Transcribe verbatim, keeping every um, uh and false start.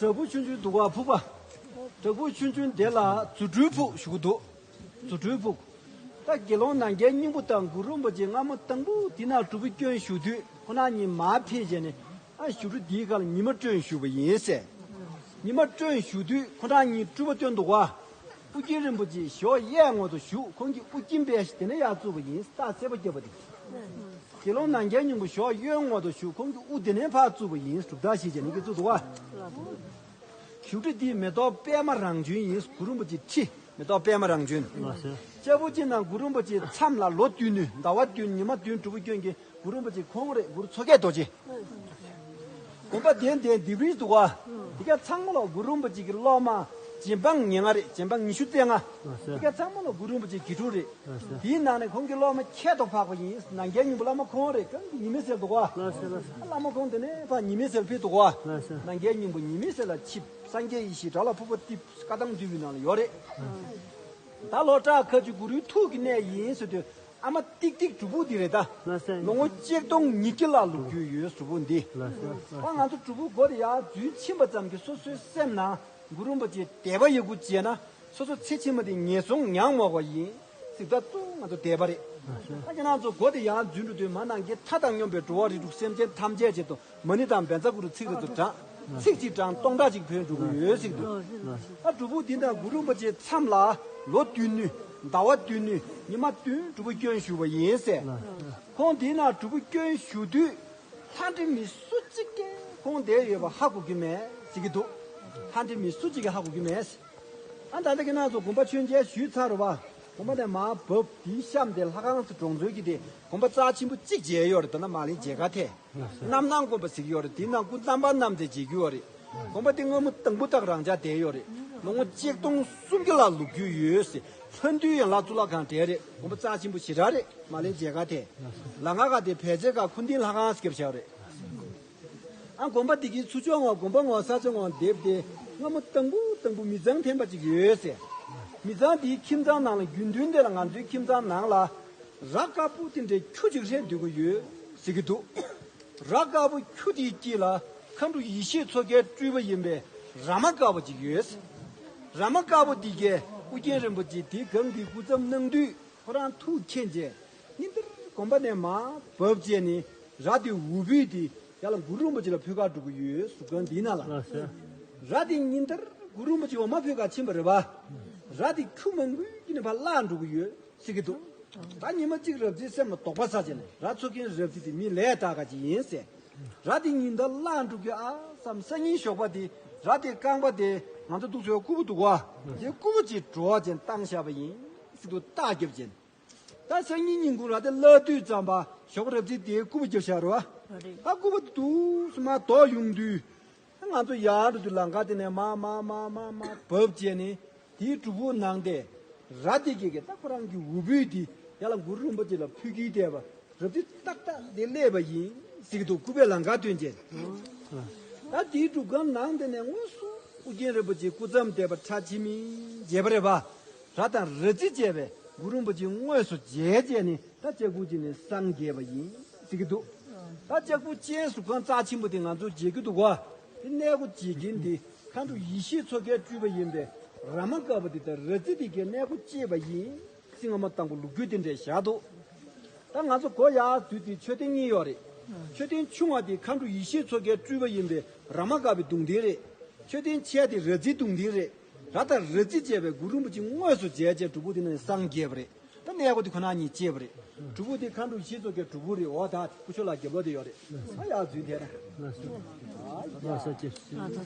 བྲག་ཕུག་ཆུང་ཆུང་འདུག་ག་ཕུག་པ། བྲག་ཕུག་ཆུང་ཆུང་དེ་ལ་རྫུ་འཕྲུལ་ཕུག་ཞུ་གི་འདུག་རྫུ་འཕྲུལ་ཕུག་ད་དགེ་སློང་ནམ་མཁའི་སྙིང་པོ་དང་གུ་རུ་རིན་པོ་ཆེ་སྔ་མོ་དང་པོ་འདི་ན་སྒྲུབ་པའི་སྐྱོན་ཞུ་དུས་ཁོ་ན་གཉིས་མར་ཕེབས་བྱས་ནས་ཨ་ཞུ་འཕྲུལ་འདིའི་སྒང་ལ་ཉི་མ་སྒྲོན་ཞུ་བ་ཡིན་ཟེར། ཉི་མ་སྒྲོན་ཞུ་དུས་ཁོ་ན་གཉིས་སྤྲུལ་པ་སྟོན་འདུག་ག་ཨོ་རྒྱན་རིན་པོ་ཆེ་ཞོགས་གཡས་ངོས་སུ་བཞུགས། ཁོང་གིས་དབུ་སྐྱིན་པས་དེ་ནས་ཡར་བཙུགས་པ་ཡིན། རྟགས་གསལ་པོ་བརྒྱབ་པ་དེ། དགེ་སློང་ནམ་མཁའི་སྙིང་པོ་ཞོགས་གཡོན་ངོས་སུ་བཞུགས། ཁོང་གིས་དབུ་དེ་ནས་ཕར་བཙུགས་པ་ཡིན། གྲུབ་རྟགས་ཞེས་བྱས་ནས་ཀྱི་བཙུགས་འདུག་ག་ཞུ་འཕྲུལ་འདི་མེ་ཏོག་པད་མ་རང་བྱོན་ཡིན། གུ་རུ་རིན་པོ་ཆེ་ཁྲི་མེ་ཏོག་པད་མ་རང་བྱོན། ལགས་སོ། ལྕགས་ཕུར་གཅིག་ནང་གུ་རུ་རིན་པོ་ཆེ་མཚམས་ལ་ལོ་བདུན་ནོན་ཟླ་བ་བདུན་ཉི་མ་བདུན་སྒྲུབ་པ་སྐྱོན་གྱི་གུ་རུ་རིན་པོ་ཆེ་ཁོང་རེད། གུ་རུ་མཚོ་སྐྱེས་རྡོ་རྗེ། དགོན་པ་དེ་འདིར་ལྡེབས་རིས་འདུག་ག་དེ་ག་ཚང་མ་ལ་གུ་རུ་རིན་པོ་ཆེ་གི་སློབ་མ་རྗེ་འབངས་ཉེར་ལྔ་རེད། རྗེ་འབངས་ཉི་ཤུ་རྩ་ལྔ། དེ་ག་ཚང་མ་ལ་གུ་རུ་རིན་པོ་ཆེ་དགེ་ཕྲུག་རེད། དེའི་ནང་ནས་ཁོང་གི་སློབ་མ་ཁྱད་དུ་འཕགས་པ་ཡིན། ནམ་མཁའི་སྙིང་པོ་བླ་མ་ཁོང་རེད། གང་གི་ཉི་མའི་ཟེར་འདུག་ག་བླ་མ་ཁོང་དེ་ནས་ཕར་ཉི་མའི་ཟེར་ཕེབས་འདུག་ག་ནམ་མཁའི་སྙིང་པོ་ཉི་མའི་ཟེར་ལ་ཆིབས། སངས་རྒྱས་ཡེ་ཤེས་དགྲ་ལ་ཕོག་པ་ཏི་བཀའ་ཐང་འདུས་པའི་ནང་ལ་ཡོད་རེད། ད་ལོ་བྲག་མཁར་ཆུ་གུ་རུའི་ཐུགས་ཀྱི་གནས་ཡིན་ཟེར་དུས། ཨ་མ་ཏིག་ཏིག་སྒྲུབ་ཕུག་འདི་རེད་ད། ལོ་ངོ་གཅིག་སྟོང་ཉིས་བརྒྱ་ལ་ལུས་རྒྱུ་ཡོད་སྒྲུབ་ཕུག་འདི། ཨ་ང་ཚོ་སྒྲུབ་ཕུག་སྒོ་དེ་ཡར་འཛུལ་ཕྱིན་པ་ཙམ་གྱིས་སོ་སོའི་སེམས་ནང་གུ་རུ་རིན་པོ་ཆེ་དད་པ་ཡོད་དགུ་བྱས་ན་སོ་སོ་ཚེ་ཕྱི་མ་དེ་ངན་སོང་ཉམས་མོ་བ་ཡིན། གཟིགས་ད་ཙུ་ང་ཚོ་དད་པ་རེད། ཨ་ཁྱེད་རང་ཚོ་སྒོ་དེ་ཡར་འཛུལ་འགྲོ་དུས་མ་ནང་གི་མཐའ་དང་སྙོམས་པའི་འགྲོ་བ་རིགས་དྲུག་སེམས་ཅན་ཐམས་ཅད་ཆེད་དུ། མ་ཎི་དང་བཛྲ་གུ་རུ་ཚིག་རེ་ཙམ་བགྲང་། ཚིག་གཅིག་བགྲང་སྟོང་ཕྲག་གཅིག་ཕན་འགྲོ་གི་ཡོད་ཟེར་གྱི་འདུག་ཨ་སྒྲུབ་ཕུག་འདི་ན་གུ་རུ་རིན་པོ་ཆེ་མཚམས་ལ་ལོ་བདུན་ནོན་ཟླ་བ་བདུན་ནོན་ཉི་མ་བདུན་སྒྲུབ་པ་སྐྱོན་ཞུ་བ་ཡིན་ཟེར། ཁོང་འདི་ན་སྒྲུབ་པ་སྐྱོན་ཞུ་དུས་ལྷ་འདྲེ་མི་སུ་གཅིག་གིས་ཁོང་བསྡད་ཡོད་པ་ཧ་གོ་གི་མེད་ཟེར་གྱི་འདུག་ལྷ་འདྲེ་མི་སུ་གཅིག་གིས་ཧ་གོ་གི་མེད་ཟེར། ཨ་ད་ལྟ་ཁྱེད་རང་ཚོ་དགོན་པ་མཆོད་མཇལ་ཞུས་ཚར་བ། དགོན་པ་ནས་མར་བབས། དེའི་གཤམ་དེ་ལྷ་ཁང་ཚོ་གྲོང་ཚོའི་གི་དེ་དགོན་པ་རྩ་ཆེན་པོ་གཅིག་མཇལ་ཡོད་རེད། ད་ནི་མ་ལེན་མཇལ་ཁ་ཐད། རྣམ་སྣང་དགོན་པ་ཟེར་གྱི་ཡོད་རེད། དེའི་ནང་སྐུ་རྣམ་པར་སྣང་མཛད་མཇལ་རྒྱུ་ཡོད་རེད། དགོན་པ་དེ་སྔ་མོ་དང་པོ་དག་རང་འཇགས་བསྡད་ཡོད་རེད། ལོ་ངོ་གཅིག་སྟོང་སུམ་བརྒྱ་ལ་ལུས་རྒྱུ་ཡོད་ཟེར། ལྷ་འདུལ་ཡན་ལག་གཙུག་ལག་ཁང་གྲས་རེད། དགོན་པ་རྩ་ཆེན་པོ་ཞེ་དྲག་རེད། མ་ལེན་མཇལ་ཁ་ཐད། ལམ་ཁ་ག་དེ་བལ་ཆེ་ག་ཁུ་འདིན་ལྷ་ཁང་སྐྱབས་བཞག་རེད། ཨ་དགོན་པ་འདི་གི་ཚུར་ཕྱོགས་ངོས་དགོན་པ་ངོས་ས་ཆ་ངོས་སྡེབ་སྟེ་སྔ་མོ་དང་པོ་དང་པོ་མི་ཚང་འཐེན་པ་ཅིག་ཡོད་ཟེར། མི་ཚང་འདིའི་ཁྱིམ་ཚང་ནང་ལ་རྒྱུན་མཐུན་དེ་ལ་ང་ཚོའི་ཁྱིམ་ཚང་ནང་ལ་ར་དཀར་པོ་དེ་འདྲའི་ཁྱུ་ཅིག་ཧྲལ་སྡོད་ཀྱི་ཡོད་ཟེར་གྱི་འདུག་ར་དཀར་པོ་ཁྱུ་དེའི་དཀྱིལ་ལ་མཁའ་འགྲོ་ཡེ་ཤེས་མཚོ་རྒྱལ་སྤྲུལ་པ་ཡིན་པའི་ར་མ་དཀར་པོ་ཅིག་ཡོད་ཟེར། ར་མ་དཀར་པོ་འདི་གས་ཨོ་རྒྱན་རིན་པོ་ཆེ་དེ་གང་གི་སྐུ་མཚམས་གནང་དུས། ཁོ་རང་ཐུགས་མཁྱེན་བྱས། ཉིན་ལྟར་དགོན་པ་ནས་མར་བབས་བྱས་ནས་ར་དེ་འུ་བུས་དེ་ཡར་ལ་གུ་རུ་རིན་པོ་ཆེ་ལ་ཕུལ་ག་འགྲོ་གི་ཡོད་གཟུགས་ཁང་འདི་ན་ལ། ལགས་སོ། ར་དེ་ཉིན་ལྟར་གུ་རུ་རིན་པོ་ཆེ་འོ་མ་ཕུལ་ག་ཕྱིན་པ་རེད་པ། ར་དེ་ཁྱུ་མང་པོའི་དཀྱིལ་ནས་ཕར་བརླག་འགྲོ་གི་ཡོད་ཟེར་གྱི་འདུག་ད་ཉི་མ་གཅིག་རབ་རྩེའི་སེམས་ལ་དོགས་པ་ཟ་བྱས་ནས་ར་འཚོ་མཁན་རབ་རྩེ་དེ་མི་ལས་དྲག་ག་ཅིག་ཡིན་ཟེར། ར་དེ་ཉིན་ལྟར་བརླག་འགྲོ་གི་ཨ་བསམ། སང་ཉིན་ཞོགས་པ་དེ་ར་དེ་རྐང་པ་དེ་ང་ཚོ་འདུག་སའི་སྐུད་པ་འདུག་ག་དེ་སྐུད་པ་ཅིག་བྲོ་བ་ཅན་བཏང་བཞག་པ་ཡིན་ཟེར་དུ་རྟགས་བརྒྱབ་ཅན། ད་སང་ཉིན་ཉིན་གུང་ར་དེ་བརླག་དུས་ཙམ་པ་ཞོགས་པ་རབ་རྩེ་དེའི་སྐུད་པ་བརྒྱབ་བཞག་རེད་པ། ད་སྐུད་པ་དེ་འདུག་སེ་མར་ལྡོག་ཡོང་དུས། ང་ཚོ་ཡར་འགྲོ་དུས་ལམ་ཁ་དེ་ནས་མར་མར་མར་མར་མར་བབས་བྱས་ནས་དེའི་སྒྲུབ་ཕུག་ནང་དེ་ར་དེ་གས་གས་ད་ཁོ་རང་གི་འུ་བུས་དེ་ཡར་ལ་གུ་རུ་རིན་པོ་ཆེ་ལ་ཕུལ་གྱི་བསྡད་པ། རབ་རྩེ་ཏག་ཏག་དེ་སླེབས་པ་ཡིན་ཟེར་གྱི་འདུག་སྐུད་པས་ལམ་ཁ་སྟོན་བྱས། ད་དེའི་སྒྲུབ་ཁང་ནང་དེ་ནས་དངོས་སུ་ཨོ་རྒྱན་རིན་པོ་ཆེའི་སྐུ་མཚམས་བསྡད་པ་ཁྲ་ཆིལ་མིལ་མཇལ་བ་རེད་པ། ར་དང་ར་རྩི་བཅས་པའི་གུ་རུ་རིན་པོ་ཆེ་དངོས་སུ་མཇལ་བྱས་ནས་ད་ལྕགས་ཕུར་གཅིག་ནས་སངས་རྒྱས་པ་ཡིན་ཟེར་གྱི་འདུག་ད་ལྕགས་ཕུར་གཅིག་གཟུགས་ཁང་རྩ་ཆེན་པོ་དེ་ང་ཚོ་མཇལ་རྒྱུ་འདུག་ག་དེ་གནས་སྒོ་འབྱེད་མཁན་དེ་མཁའ་འགྲོ་ཡེ་ཤེས་མཚོ་རྒྱལ་སྤྲུལ་པ་ཡིན་པས་ར་མ་དཀར་པོ་དེ་དང་ར་རྩི་དེ་གའི་གནས་སྒོ་བཅད་པ་ཡིན་ཟེར་སྔ་མོ་དང་པོ་ལོ་རྒྱུས་དེ་འདྲ་བཞག་འདུག་ད་ང་ཚོ་སྒོ་ཡར་འཛུལ་དུས་མཆོད་རྟེན་གཉིས་ཡོད་རེད། མཆོད་རྟེན་ཆུང་བ་དེ་མཁའ་འགྲོ་ཡེ་ཤེས་མཚོ་རྒྱལ་སྤྲུལ་པ་ཡིན་པས་ར་མ་དཀར་པོའི་གདུང་རྟེན་རེད། མཆོད་རྟེན་ཆེ་དེ་ར་རྩིའི་གདུང་རྟེན་རེད། ར་དང་ར་རྩི་བཅས་པའི་གུ་རུ་རིན་པོ་ཆེ་དངོས་སུ་མཇལ་བྱས་སྒྲུབ་ཕུག་དེ་ནས་སངས་རྒྱས་པ་རེད། ད་གནས་སྒོ་དེ་ཁོ་ན་ཉིད་བཅད་པ་རེད། སྒྲུབ་ཕུག་དེ་མཁའ་འགྲོ་ཡེ་ཤེས་མཚོ་རྒྱལ་སྒྲུབ་ཕུག་རེད། འོ་ད་སྐུ་ཞབས་ལགས་རྒྱབ་ལོགས་དེ་ཡོད་རེད། ཨ་ཡར་འཛུལ་ཐལ་ན། ལགས་སོ་ལགས་སོ།